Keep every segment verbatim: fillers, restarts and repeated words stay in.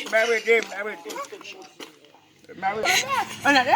M pa rete, m pa rete. M pa rete. Ann ale.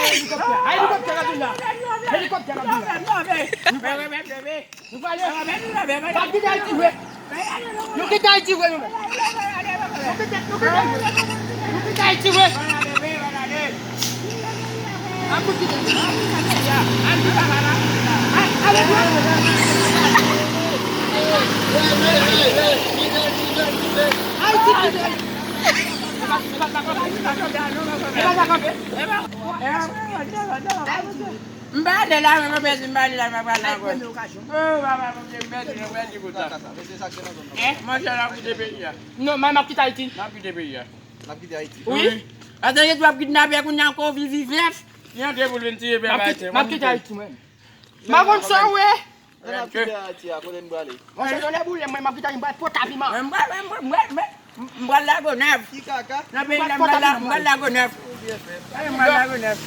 Helikoptè, helikoptè k ap vin la. Helikoptè k ap vin la. Nou prale. N ap kite Ayiti vre. Nou kite Ayiti vre nou menm. Nou kite, nou kite, nou kite Ayiti vre. N ap kite. N ap kite. Ale, ale. Ayiti kite. E pa sa kanpe. M pa ale la, men mwen pèdi, m pa ale la, m pa pral la ankò. Oh, papa, Bondye, m pèdi, m pèdi pou sa. Eh, monchè, n ap kite peyi a. Non, m ap kite Ayiti. N ap kite peyi a. N ap kite Ayiti. Wi. Wi. Atò, yo twòp kidnapè kounye a, ankò viv vèf. Li antre pou l vin tiye pèp Ayisyen. M ap kite Ayiti, mwen. M pa konn sa, wi. Lè n ap kite Ayiti a, kote n prale? Monchè, tonnè boule m, mwen, m ap kite Ayiti, m pral Pòtapiman. Mwen, mwen, mwen, mwen, mwen, m pral Lagonèv. Ki kaka? Nan peyi la, m pral La-, m pral Lagonèv. Ou byen fè. Mwen, m pral Lagonèv.